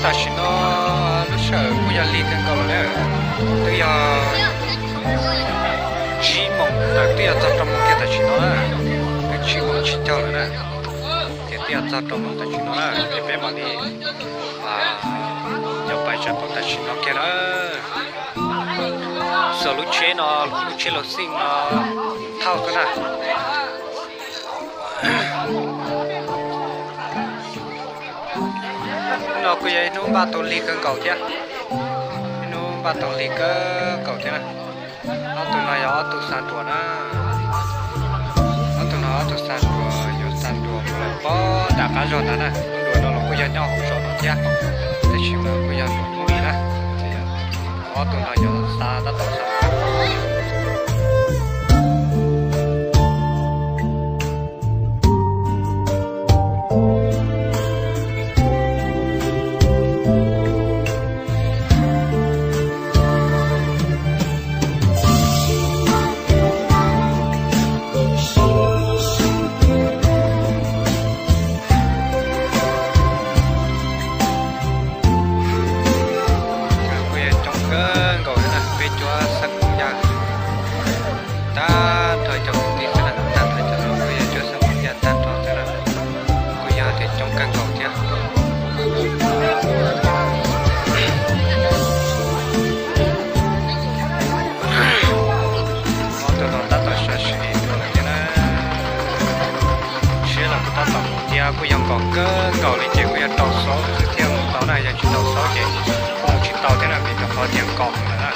Tam sim no lub sij hawm kuj yog lig kawg nkaus lawm na, twb yog tsib moos tawm, twb yog txog rau moos kiag tam sim no na, twb tsib moos tsib caug lawm na, ces twb yog txog rau moos tam sim no na, ces peb mam li cov pais tsav pob tam sim no kiag na. Xuas lub tsheb no, lub tsheb los xij no thauj xwb na. Hnub no kuj yog ib hnub npaj tau lig kawg nkaus thiab, ib hnub npaj tau lig kawg nkaus thiab na. Ob tug no yog ob tug xa ruas na, ob tug no ob tug xa ruas, yuav xa ruas mus lawm pob nram qab zog ntawd na. Lub duas no los kuj yog nyob hauv zos no thiab, tab sis mas kuj yog nws mus li na. Ob tug no yog xa tab tom xa. Kuj yog coob kawg nkaus thiab na, peb cuab xeeb Hmoob Yaj tag nrho cov kwv tij xwb na, tag nrho cov no kuj yog cuab xeeb Hmoob Yaj tag nrho xwb na, kuj yog tias coob kawg nkaus thiab. Ob tug no tab tom sab sim dua lawm thiab na. Siab los kuj tab tom mus thiab, kuj yog nkos kawg nkaus li ces kuj yog rau xaub xwb thiaj mus tau na, yog tsis rau xaub ces kuj mus tsis tau thiab na, vim rau qhov tias nkos lawm na.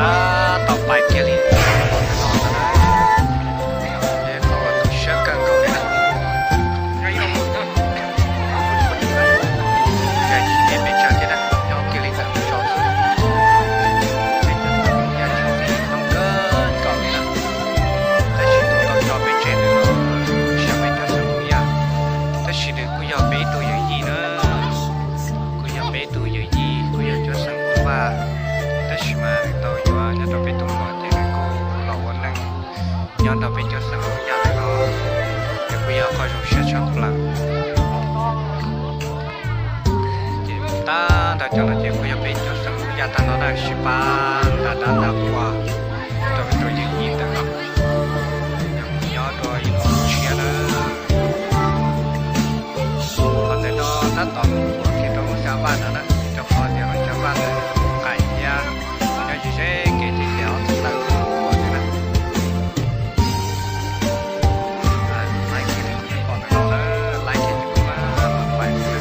Tab tom pais kiag li. Qhov uas tu siab kawg nkaus li na. Zais tsis ntev pes tsawg thiab na, nyob kiag li ntawm lub zos xwb. Peb cov Hmoob Yaj tseem tib coob kawg nkaus li na. Tab sis tus tau tso peb tseg ntawm no tsis yog peb cuab xeem Hmoob Yaj, tab sis nws kuj yog peb ib tug yawm yij na. Kuj yog peb ib tug yawm yij, kuj yog cuab xeem Hmoob Vaj, tab sis mas nws tau yuav nyob rau peb tus muam ces nws kuj los ua neej nyob nrog peb cuab xeem Hmoob Yaj ntawm no, ces kuj yog qhov zoo siab tshaj plaws. Ces tag nrho cov no ces kuj yog peb cuab xeem Hmoob Yaj tag nrho na, sib pab nta dab nta qhua rau peb tus yawm yij ntawm no, yog mus nyob rau ib lub tshiab na. Qhov ntawm no tab tom mus qhuav kiag rau lub Xya Vaj ntawd na, rau qhov tias lub Xya Vaj ntawd qaim thiab, nyob ze ze kev thiab ces ob tug tawm qhuav thiab na. Laib kiag li kuv pom ntawm no na, laib kiag li kuv pom ntawm no.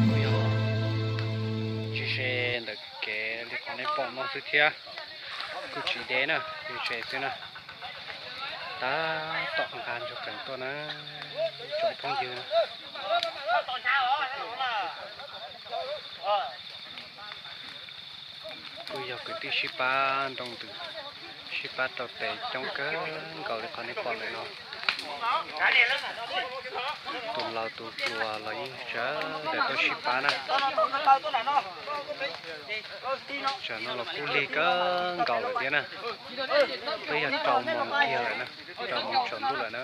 Kuj yog tsis ze ntawm kev li qhov nej pom no xwb thiab, kuj tsis deb na, yus tsev xwb na. Tab tom nqa ntsuag qees tuaj na, tsoom phooj ywg na. Yog kwv tij sib pab nroo ntws, sib pab rau tes coob kawg nkaus li qhov nej pom ntawm no. Tus laus tus hluas los yeej sawv daws tuaj sib pab na. Tsam no los kuj lig kawg nkaus lawm thiab na. Twb yog rau moos kiag lawm na, rau moos tsaus ntuj lawm na.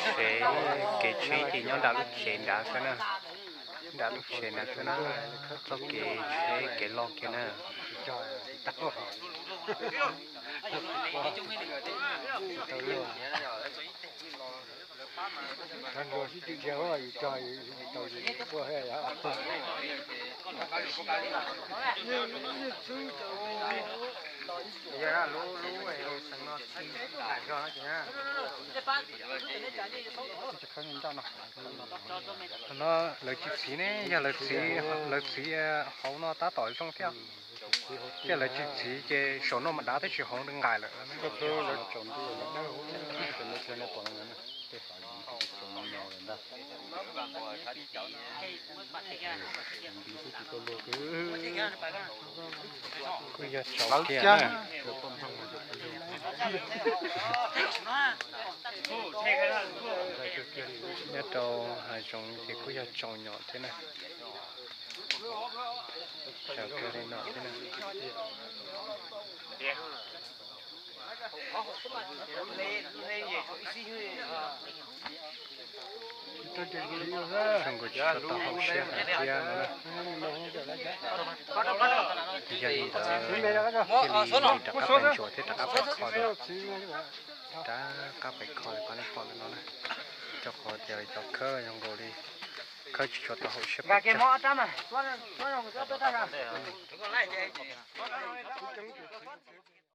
Tsev, kev tsheb ces nyob nram lub tsev nrad xwb na, nram lub tsev nrad xwb na, txoj kev tsheb kev loj kiag na. No lawv tsis txiv ne, yog lawv txiv, lawv txiv hauv no tab tom zoo thiab. Ces lawv tsis txiv ces saum no mas dav tab sis hauv nqaim lawm. Kuj yog tsaus kiag na. Nyob rau hav zoov ces kuj yog tsaus nyom thiab na. Tsaus kiag li no thiab na. Zoo nkaus tsis tshua tau haum siab heev thiab no na. Yog li ntawd thiaj li rov qab pais ntsuas thiab rov qab pais kho dua. Rov qab pais kho li qhov nej pom ntawm no na, rau qhov tias cov khawb zoo nkaus li khawb tsis tshua tau haum siab pes tsawg.